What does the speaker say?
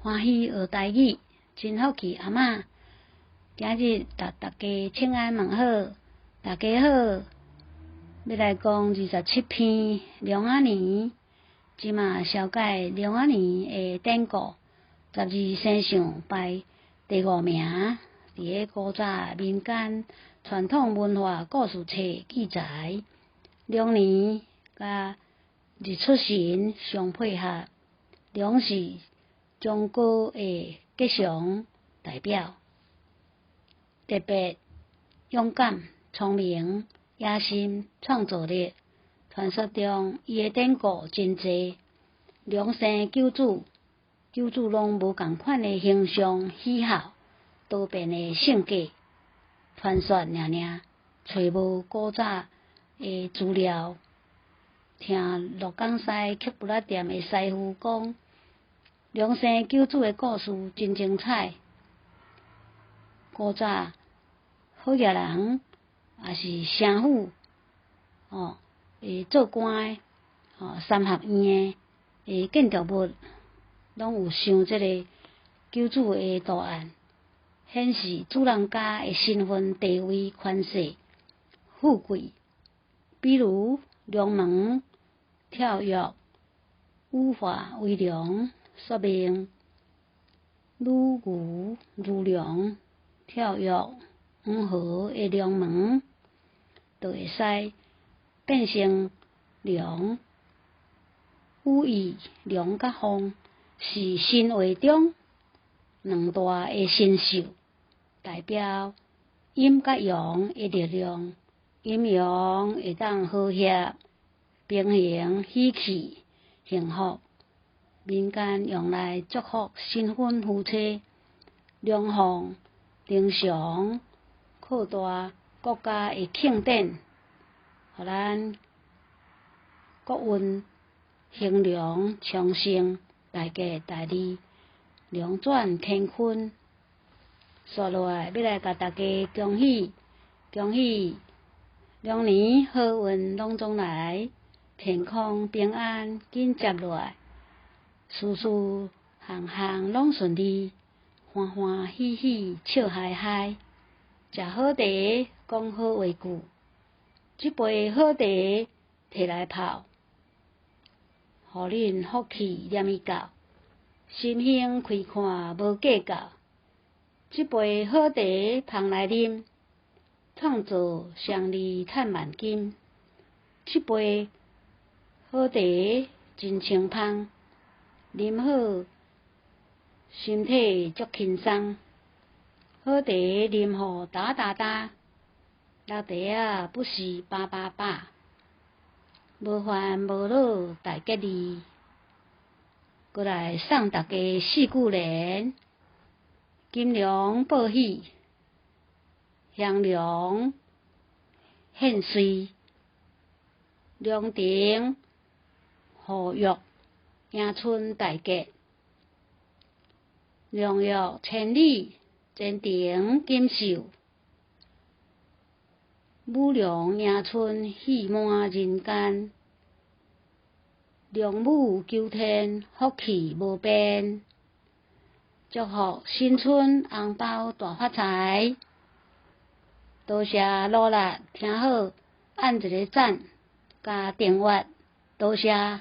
歡喜學台語，真福氣阿嬤。今日共大家請安問好，大家好，欲來講27篇龍仔年，這馬紹介龍仔年的典故，十二生肖排第五名，佇个古早民間傳統文化故事冊記載，龍年佮日出神相配合，龍是中國的吉祥代表，特別勇敢、聰明、野心、創造力。傳說中，伊的典故真濟，龍生九子，九子攏無仝款的形象、喜好、多變的性格。傳說爾爾，揣無古早的資料。聽鹿港西曲布仔店的師傅講，龍生九子的故事真精彩。古早好額人，抑是城府，吼，會做官的，吼，三合院的建築物，攏有鑲這个九子的圖案，顯示主人家的身份地位、權勢、富貴。比如龍門跳躍，羽化為龍，說明女牛如龍跳躍黃河的龍門，就會使變成龍。寓意龍佮鳳是神話中兩大的神獸，代表陰佮陽的力量，陰陽會當和諧、平衡、喜氣、幸福。民間用來祝福新婚夫妻、龍鳳呈祥、擴大國家的慶典，予咱國運興隆昌盛，大吉大利，龍轉乾坤。紲落來，欲來共大家恭喜恭喜，龍年好運攏總來，健康平安緊接落來，事事項項攏順利，歡歡喜喜笑嗨嗨，食好茶，講好話句，這杯好茶提來泡，予恁福氣念伊到，心胸開闊無計較，這杯好茶捧來啉，創造雙利趁萬金，這杯好茶真清芳，啉好身體足輕鬆，好茶啉予焦焦焦，橐茶仔不時飽飽飽，無煩無惱大吉利。閣來送大家四句聯：金龍報喜，興龍獻瑞，龍騰護佑，迎春大吉，龍躍千里，前程錦繡，舞龍迎春，喜滿人間，龍舞求天，福氣無邊，祝福新春紅包大發財。多謝努力，聽好，按一个讚，佮訂閱，多謝。